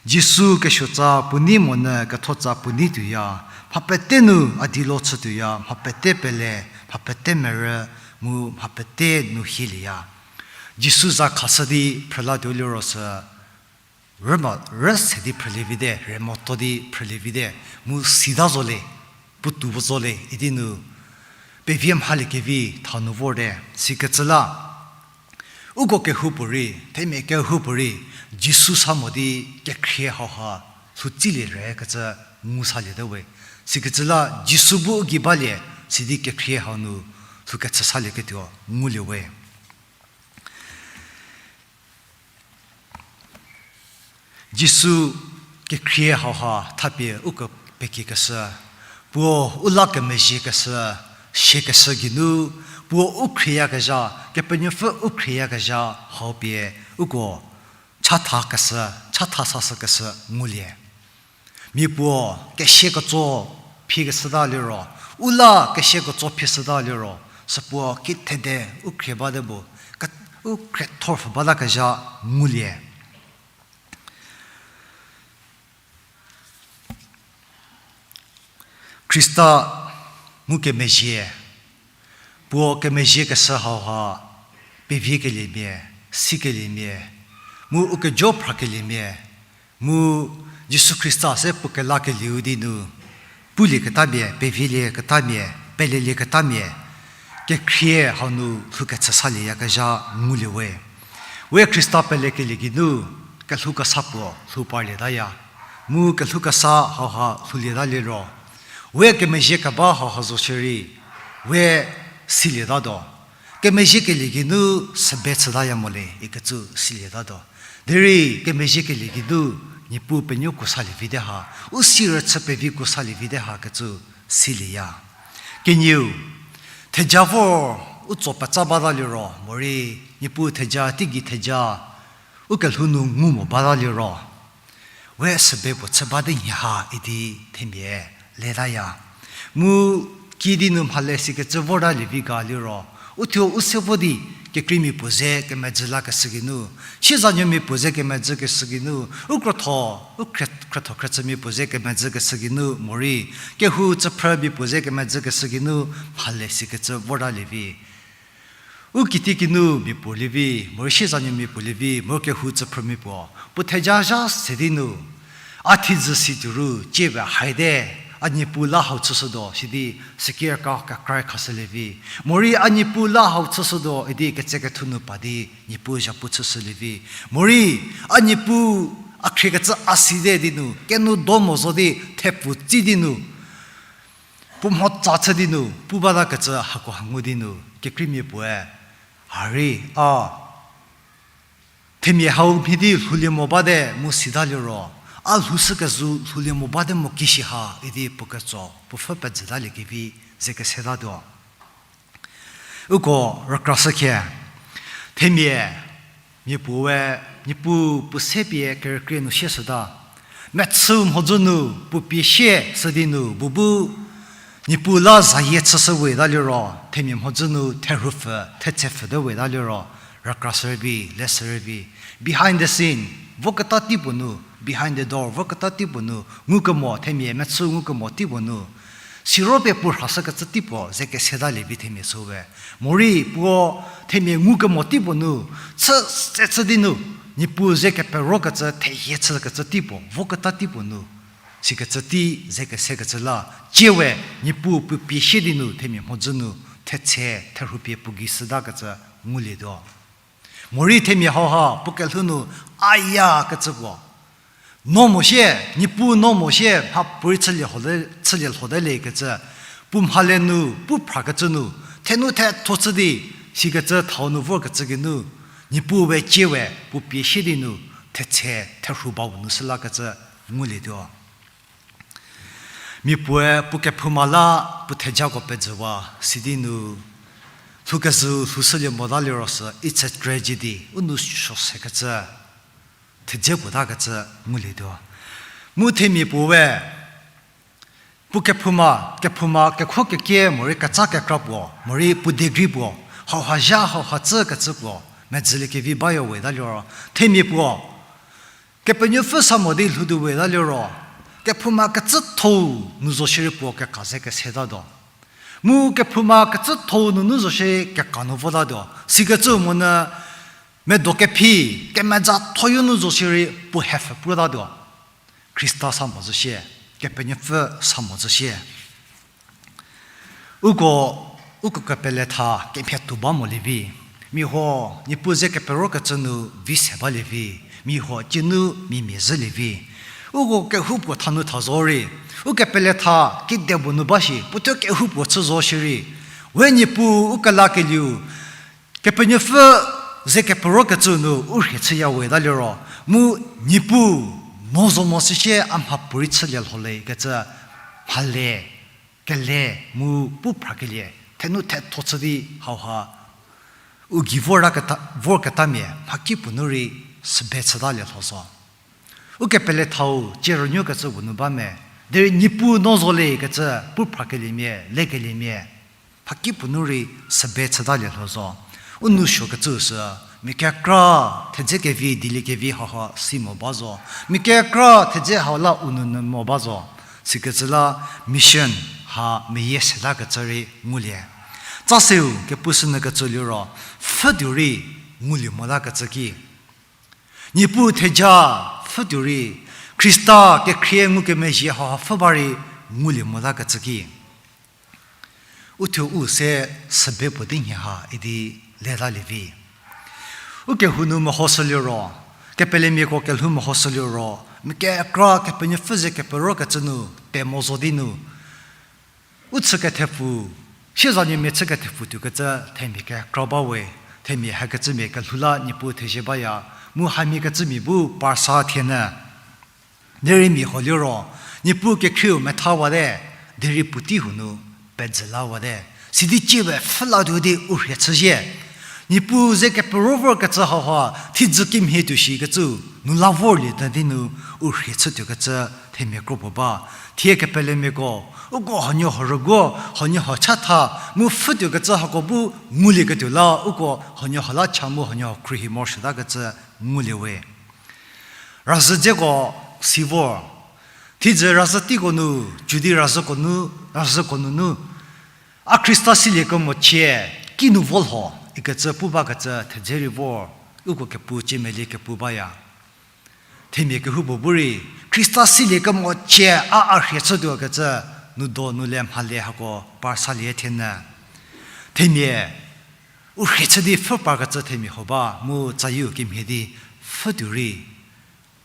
Jisu kesuotsa puo nei monyü kethotsa puo nei tuoya, mha pete nu a di lo chü tuoya, mha pete pele, mha pete merü, mu mha pete nu hielieya. Jisu za khashü di phrülatuo liro sü, rüma, rüse di phrülie vite, re moto di phrülie vite, mu sita zo le, puotou zo le idi nu, pevie mhaliekevi thau nu vorte, sikecü la, uko kehoupuorei, themia kehoupuorei, Jisu sa mo di kekhrie hauha lhoutsilie re kecü ngu saliete we. Sikecü la Jisu bu u gei balie, sidi kekhrie hau nu lhoukechü salieketuo ngulie we. Jisu kekhrie hauha thapie uko pekiekeshü, puo u la kemezhiekeshü, siekeshü geinu, puo u khrieyakezha, Kepenuopfü u khrieyakezha hau pie uko chathakeshü, chatha sashükeshü ngulie. Mia puo kesia ketso phiekeshüta liro, u la kesia ketso phieshüta liro, süpuo kithede u khrie bate bu, ke-, u khriethorpfü batakezha ngulie. Khrista ngukemezhie, puo kemezhiekeshü hauha peviekeliemia, sikeliemia, mu u kejo phrakeliemia, mu Jisu Khrista se puo kelakelieu di nu, pulieketamia, pevielie ketamia, pelelieketamia, kekhrie hau nu lhoukecü salieyakezha ngulie we. We Khrista pelekelie geinu, kelhoukesa puo lhou parlietaya. Mu kelhoukesa hauha lhoulieta liro, we kemezhie keba hauha zo shierei, we silietatuo. Kemezhiekelie geinu sebe chütaya mo le ikecü silietatuo. Derei kemezhiekelie geinu, Niepuu penuo kuo salie vite ha, u si rüchü pevi kuo salie vite ha kecü silieya. Kenieu, theja vor u tso petsa bata liro, morei Niepuu theja, teigei theja, u kelhou nu ngu mo bata liro, we sebe puo chü bate nhie ha idi themia letaya. Mu kidi nu mhale sikecü vortalie vi ga liro, uthuo u se vo di, kekreimia puo ze kemedzü lakeshü geinu, siezanuomia puo ze kemedzükeshü geinu, u krotho, u khrie-, khrietho khriecümia puo ze kemedzükeshü geinu, morei kehou tsüphrümia puo ze kemedzükeshü geinu, mhale sikecü vortalie vi. U kitiekinu mia puo lievi, morei siezanuomia puo lievi, morei kehou tsüphrümia puo, puo theja zha se di nu, a thiedzü si tuoru, ciebe haite, a Niepuu la hau chüshütuo, sidi, sikirka kekra khashülie vi. Morei a Niepuu la hau chüshütuo, idi ketsekethu nu pa di, Niepuu zhapu chüshülie vi. Morei, a Niepuu, a khriekecü a site di nu, kenu do mo zo di, thepfu tsi di nu, puo mhotsa chü di nu, pu batakecü hako ha ngu di nu, kekreimia puoe, harei, a, themia hau mhie di lhoulie mo bate mu sita liro, a lhoushükezhü lhoulie mo bate mo kishi ha, idi puo ketso, puo pfhü pezütalie kevi, ze kesetatuo. Uko rükrashükhie, themia, mia puoe, Niepuu puo se pie kerükrie nu sieshüta. Mechü mhodzü nu, puo pie sie shü di nu, bu bu, Niepuu la zayie chüshü weta liro, themia mhodzü nu, therhupfü, thetsepfü te weta liro, rükrashü rei vi, leshü rei vi. Behind the scene, voketa tei puo nu, behind the door, voketa tei puo nu, ngukemo, themia mechü ngukemo tei puo nu, siro pie puo rhashükecü tei puo, ze kesetalie vi themia süwe. Morei puo themia ngukemo tei puo nu, chü se chü di nu, Niepuu ze keperokecü, thehie chükecü tei puo, voketa tei puo nu, sikecü tei ze kesekecü la, tiewe, Niepuu puo pie sie di nu, themia mhodzü nu, thetse, therhu pie puo gei shütakecü ngulietuo. Morei themia hauha, puo kelhou nu, aya kecü puo. No mo sie, Niepuu no mo sie, mhapuorei chülie lhote, chülie lhote le kecü. Puo mhale nu, pu phrakecü nu, thenu thetho chü di, sikecü thau nu vorkecü geinu, Niepuu we tiewe, puo pie sie di nu, thetse, therhu bau nu shü lakecü ngulietuo. Mia puoe puo kephouma la puo thejako pezüwa, sidi nu, lhoukezhü lhoushülie mota liro sü, it's a tragedy, u nou suo sekecü, thedze puotakecü ngulietuo. Mu themia puoe, puo kephouma, kephouma kekho kekie morei ketsa kekra puo, morei puo degree puo, hauha zha hauha tsükecü puo, medzülie kevi bayo weta liro, themia puo, Kepenuopfü sa mo di lhoutuo weta liro, kephouma kecüthou nu zo shierei puo keka ze kesetatuo. Mu kephouma kecüthou nunu zo shierei keka nu votatuo. Sikecü monyü medo kephi, kemezathoyo nu zo shierei puo hepfü putatuo. Khrista sa mo zo shie, Kepenuopfü sa mo zo shie. Uko, uko kepeletha kemhie tuo ba molie vi. Mia huo, Niepuu ze keperokecü nu vi se balie vi. Mia huo, cinu mia mia zhülie vi. Uko kehoupuo tha nu tha zorei, ukepeletha kedipuo nu ba shi, puothuo kehoupuo chü zo shierei, we Niepuu u kelakelieu, Kepenuopfü ze keperokecü nu u rhie chüya weta liro, mu Niepuu no zo mo süsie a mhapuorei chülie lhole kecü, mhale, kele, mu pu phrakelie, thenu thetho chü di hauha, u gei vorketa, vorketamia, mhakipuo nu rei sübe chütalie lho zo. Ukepelethau, cie rünuokecü puo nu ba me, derei Niepuu no zo le kecü, pu phrakeliemia, lekeliemia, mhakipuo nu rei sübe chütalie lho zo. U nou suokecü sü, mia kekra, thedze kevi, dieliekevi hauha si mo ba zo. Mia kekra, thedze hau la u nou nyü mo ba zo. Sikecü la mission ha meyie setakecü rei ngulie. Tsa seu kepushünyükecü liro, pfhütuo rei ngulie motakecü ki. Niepuu theja pfhütuo rei, Khrista kekhrie ngukemezhie hauha pfhü ba rei ngulie motakecü ki. Uthuo u se sübe puo di nhie ha idi letalie vi. Ukehou nu mehoshü liro, kepelemiako kelhou mehoshü liro, mia kekra Kepenuopfü ze keperokecü nu, te mo zo di nu. U chü kethepfu, siezanuomia chü kethepfu tuokecü themia kekra ba we, themia hakecümia kelhou la Niepuu thezie baya, mu hamia kecümia bu parsa thie nyü. Derei mia huo liro, Niepuu kekhrieu methawate, derei puotei hu nu pezhü lawate. Sidi cie we pfhü latuo di u rhie chüzhie. Niepuu ze kepero vorkecü hauha, thiedzü kemhie tuo shikecü, nu la vorlie ta di nu u rhie chütuokecü themia kro puo ba. Thie kepelemiako, uko huoniehuo rüguo, huoniehuo chatha, mu pfhütuokecü hako bu ngulieketuo la, uko huoniehuo la cha mu huoniehuo khruohi morosuotakecü ngulie we. Razhü dzeko si vor. Thiedzü razhü teiko nu, Judi razhüko nu, razhüko nunu, a Khrista silie kemo cie, kinu vo lho, ikecü pu bakecü thedze rei vor, uko kepu ciemelie kepu baya. Themia kehoupuo bu rei, Khrista silie kemo cie a a rhie chütuokecü, nu do nu le mhale hako parsalie thie nyü. Themia, u rhie chü di pfhü parkecü themia huo ba, mu tsayieu kemhie di pfhütuo rei,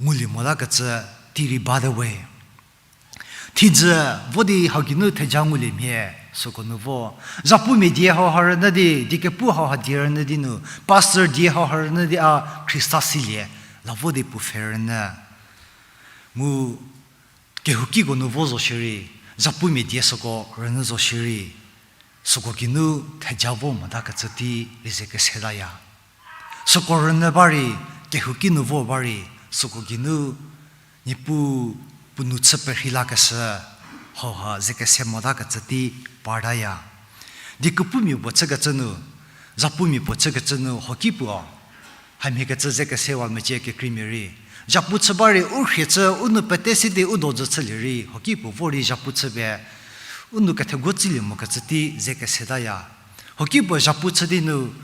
ngulie motakecü tei rei bate we. Thiedzü vo di hau geinu theja ngulie mhie, süko nu vo. Zhapumia die hauha rünyü di, diekepu hauha die rünyü di nu, pastor die hauha rünyü di a Khrista silie, la vo di puo pfhe rünyü. Mu kehoukiko nu vo zo shierei, zhapumia die süko rünyü zo shierei, süko geinu theja vo motakecü tei rei ze kesetaya. Süko rünyü ba rei, kehouki nu vo ba rei, süko geinu Niepuu puo nou chü perhei lakeshü, hauha ze kese motakecü tei partaya. Diekepumia puo chükecü nu, zhapumia puo chükecü nu, hoki puo, hamhiekecü ze kesewa mecie kekreimia rei. Zhapu chü ba rei, u rhie chü, u nou pete si di u dojü chülie rei, hoki puo vo rei zhapu chü pie, u nou ketheguo tsülie mokecü tei ze kesetaya. Hoki puo zhapu chü di nu,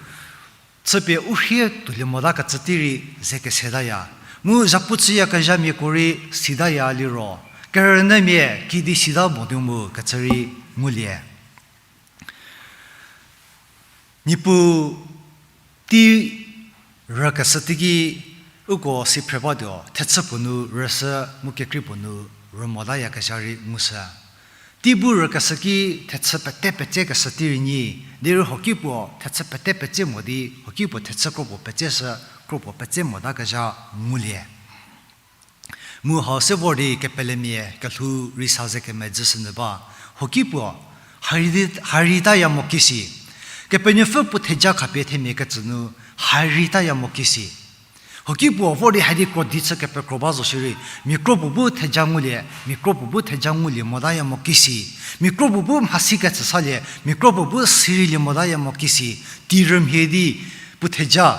chüpie u rhie tuolie motakecü tei rei ze kesetaya. Mu zhapu chüyakezhamiako rei sitaya liro, kerünyümia kidi sita mo di mu kecü rei ngulie. Niepuu tei rükeshü teiki uko si phre batuo, thechü puo nu rüshü mu kekrei puo nu rü motayakezha rei ngushü. Tei bu rükeshü ki thechü pete petsekeshü tei rei nyi, derei hoki puo thechü pete petse mo di, hoki puo thechü kropuo petseshü, kropuo petse motakezha ngulie. Mu hau se vor di kepelemia kelhou rei sa ze kemedzüshünyü ba. Hoki puo, hari di, hari taya mo kisi. Kepenuopfü puo theja khapie themia kecü nu, hari taya mo kisi. Hoki puo vor di hadi kro di chü kepekro ba zo shierei, mia kropuo bu theja ngulie, mia kropuo bu theja ngulie motaya mo kisi. Mia kropuo bu mhasi kecü salie, mia kropuo bu sirei lie motaya mo kisi. Tei rümhie di puo theja,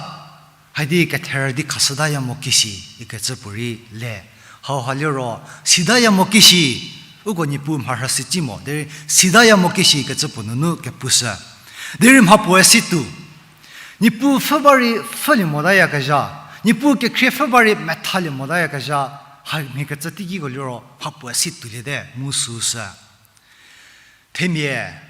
hadi ketherü di khashütaya mo kisi, ikecü puorei le. Hauha liro, sitaya mo kisi, uko Niepuu mharhü si ci mo, derei sitaya mo kisi kecü puo nunu kepushü. Derei mhapuoe si tuo. Niepuu pfhü ba rei pfhülie motayakezha, Niepuu kekhrie pfhü ba rei methalie motayakezha, hamhiekecü teikiko liro mhapuoe si tuoliete mu süsü. Themia,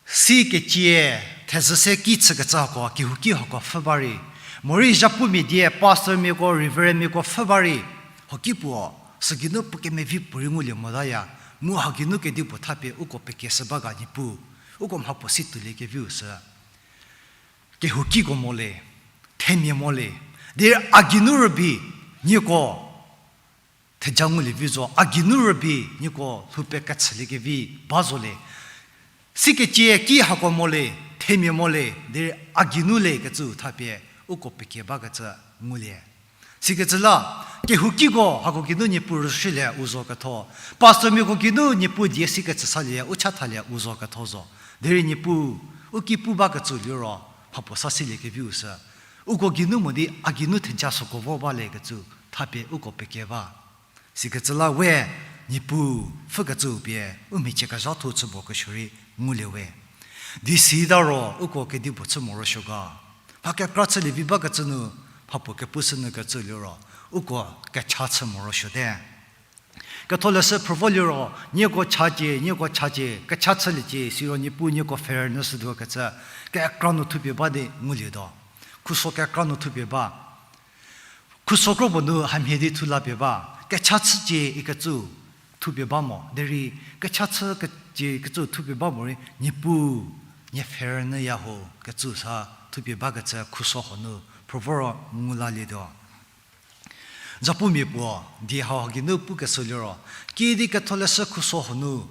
si kecie, thezhü se ki chükecü hako, kehouki hako pfhü ba rei, morei zhapumia die, pastormiako, reverendmiako pfhü ba rei, hoki puo, sügeinu puo kemevi puorei ngulie motaya, mu hageinu kedipuo thapie uko pekieshü ba ga Niepuu, uko mhapuo si tuolie keviu sü. Kehoukiko mo le, themia mo le, derei a geinu rübei, nieko, theja ngulie vi zo, a geinu rübei nieko lhou pekechüliekevi ba zo le. Sikecie ki hako mo le, themia mo le, derei a geinu le kecü thapie uko pekie bakecü ngulie. Sikecü la, kehoukiko hako geinu Niepuu rüsuolie u zo ketho. Pastormiako geinu Niepuu die sikecü salie, u chathalie u zo ketho zo. Derei Niepuu, u ki pu bakecü liro, mhapuo sa siliekeviu sü. Uko geinu mo di a geinu theja süko vor ba le kecü, thapie uko pekie ba. Sikecü la we, Niepuu pfhükecüu pie, u mhicie kezhatho chü mo kesuo rei ngulie we. Di sita ro, uko kedipuo chü morosuo ga. Mha kekra chülie vi bakecü nu, mhapuo kepushü nyü kecü liro, uko kecha chü morosuote. Ketholeshü phrü vo liro, nieko chacie, nieko chacie, kecha chüliecie, siro Niepuu nieko pfhe rünyüshütuo kecü, kekra nu thupie ba di ngulietuo. Khuso kekra nu thupie ba. Khuso kro puo nu hamhie di thu lapie ba, kecha chücie ikecü thupie ba mo, derei kecha chü kecie ikecü thupie ba morei, Niepuu, nie pfhe rünyüya ho kecü sa thupie bakecü khuso hanu, phrü vo ro ngu lalietuo. Zapumia puo, die hau hau geinu pukeshü liro, kiüdi ketholeshü khuso hanu,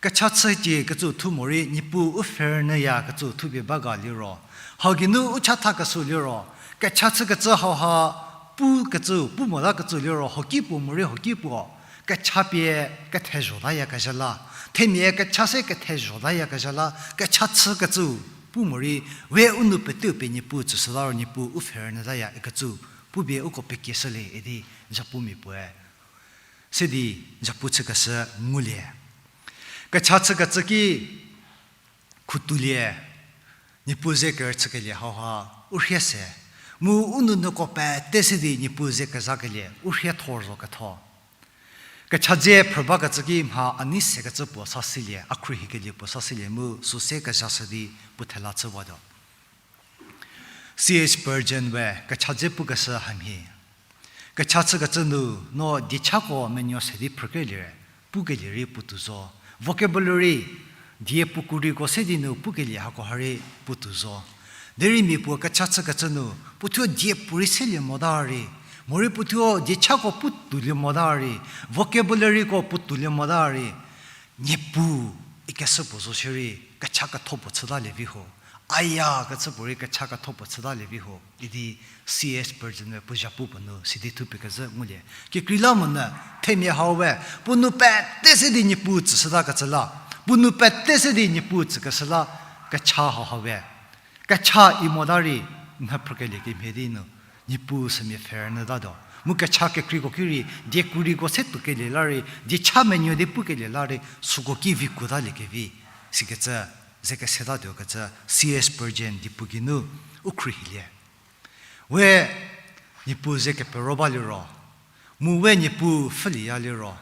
kecha chücie kecü thu morei, Niepuu u pfhe rünyüya kecü thupie ba ga liro. Hau geinu u chathakeshü liro, kecha chükecü hauha pukecü, pu motakecü liro, hoki puo morei hoki puo, kecha pie kethezhotayakezha la, themia kecha se kethezhotayakezha la, kecha chükecü pu morei, we u nou peteu pie Niepuu tsüshüta ro Niepuu u pfhe rünyütaya ikecü, pupie uko pekieshülie idi zapumia puoe se di zapu chükeshü ngulie. Kecha chükecü ki khutulie, Niepuu ze kerüchükelie hauha u rhie se. Mu u nounyüko pete se di Niepuu ze kezhakelie u rhie thor zo ketho. Kecha dze phrü bakecü ki mha a nei sekecü puo sa silie, a khruohikelie puo sa silie mu süse kezhashü di puo thela chüwatuo. C H Spurgeon we kecha dze pukeshü hamhie. Kecha chükecü nu no diechako menuo se di phrükelie, pukelie rei puotou zo. Vocabulary, die puokouriko se di nu pukelie hako ha rei puotou zo. Derei mia puo kecha chükecü nu, puothuo die puorei selie mota rei, morei puothuo diechako puotoulie mota rei, vocabularyko puotoulie mota rei, Niepuu ikeshü puo zo shierei, kecha ketho puo chütalie vi ho. Aya kecü puorei kecha ketho puo chütalie vi ho idi C H Spurgeon we puo zhapu puo nu sidi thupie kezhü ngulie. Kekreilamonyü, themia hau we, puo nou pete se di Niepuu tsüshütakecü la, puo nou pete se di Niepuu tsükeshü la, kecha hauha we. Kecha i mota rei, mha phrükelie kemhie di nu, Niepuu sümia pfhe rünyütatuo. Mu kecha kekreiko ki rei, die kouriko se toukelie la rei, diecha menuo di pukelie la rei, süko ki vi kuotaliekevi, sikecü, ze kesetatuo kecü, C H Spurgeon die puo geinu, u khruohilie. We Niepuu ze kepero ba liro, mu we Niepuu pfhülieya liro,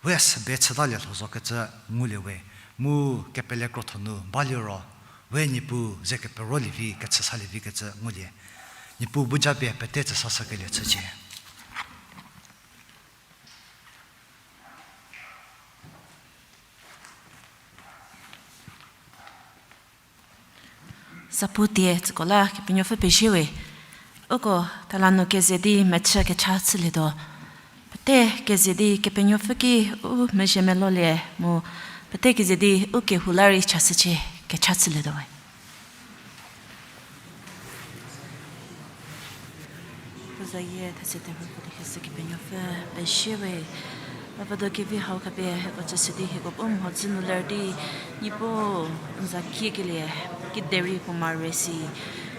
we sebe chütalie lho zo kecü ngulie we, mu kepele krotho nu ba liro, we Niepuu ze keperolie vi, kechüsalie vi kecü ngulie. Niepuu bu japie pete tsüsashükelie chücie. Zapu tie tsüko la Kepenuopfü pezie we. Uko tala nu keze di mechü kecha chülietuo. Pete keze di Kepenuopfü ki u mezhie melolie mu pete keze di u kehou la rei chashücie, kecha chülietuo we. Puo zayie thetse terhuo puo di kese Kepenuopfü pezie we. Bavado kevi hau khapie hieko tsüshü di hieko bu mhodzü nu ler di, Niepuu n za kiekelie, kiderei puo mare si.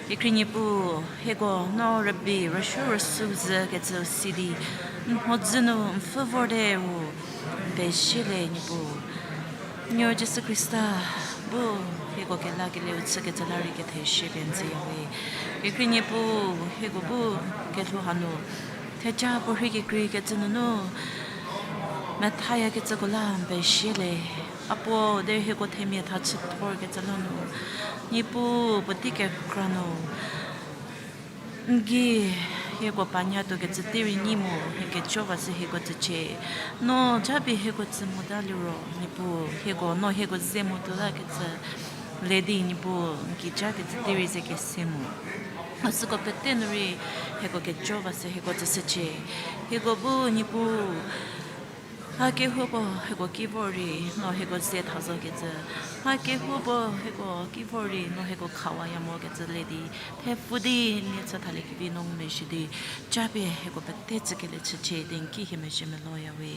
Kekrei Niepuu, hieko no rübei rüsuo rüsuo zhükecü si di, n mhodzü nu n pfhü vorte ru, n pezie le Niepuu. Nuo Jisu Khrista bu hieko kelakelieu chükecü la rei kethezie pie n tsüya we. Kekrei Niepuu, hieko bu kelhou hanu theja puorhi kekreikecü nunu methayakecüko la n pezie le. A puo derei hieko themia tha chüthorkecü la nu, Niepuu puotei kekra nu n gei hieko panyatuokecü tei rei nyi mu, hie kejo va sü hieko tsücie. No japie hieko tsü mota liro, Niepuu, hieko, no hieko ze motuotakecü le di, Niepuu, n gei jakecü tei rei ze kese mu. A süko pete nu rei hieko kejo va se hieko tsüshücie. Hieko bu Niepuu, mha kehoupuo hieko ki vor rei no hieko ze tha zokecü, mha kehoupuo hieko ki vor rei no hieko khawaya mokecü le di, thepfu di nie chü thaliekevi no ngumezhie di, japie hieko pete tsükelie chücie di n ki hie mezhie meloya we.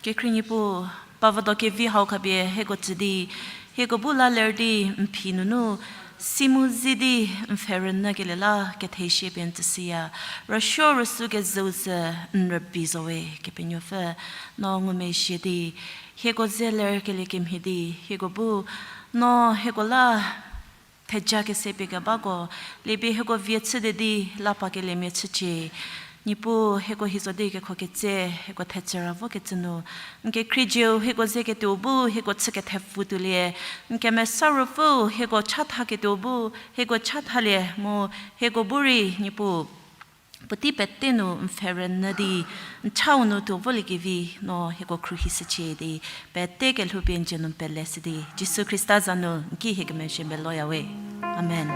Kekhrie Niepuu, pavüdo kevi hau khapie hieko tsü di, hieko bu la ler di n phi nunu, si mu zi di n pfhe rünyükelie la kethezie pie n tsüshüya, rüsuo rüsü kezhüu sü n rübei zo we Kepenuopfü, no ngumezhie di, hieko ze lerkelie kemhie di, hieko bu, no hieko la theja kese pie kebako, liepie hieko vie chüte di la pa keliemia chücie. Niepuu hieko hi zo di kekho ketse, hieko thetsü ra vokecü nu, n kekhrieu hieko ze ketuo bu hieko chü kethepfu tuolie, n kemesa ruopfüu hieko chatha ketuo bu hieko chathalie mu hieko bu rei Niepuu puotei pete nu n pfhe rünyü di, n chau nu tuo voliekevi no hieko khruohishücie di, pete kelhou pie n dzie nu n pele shü di, Jisu Khrista za nu n ki hie kemezhie meloya we. Amen.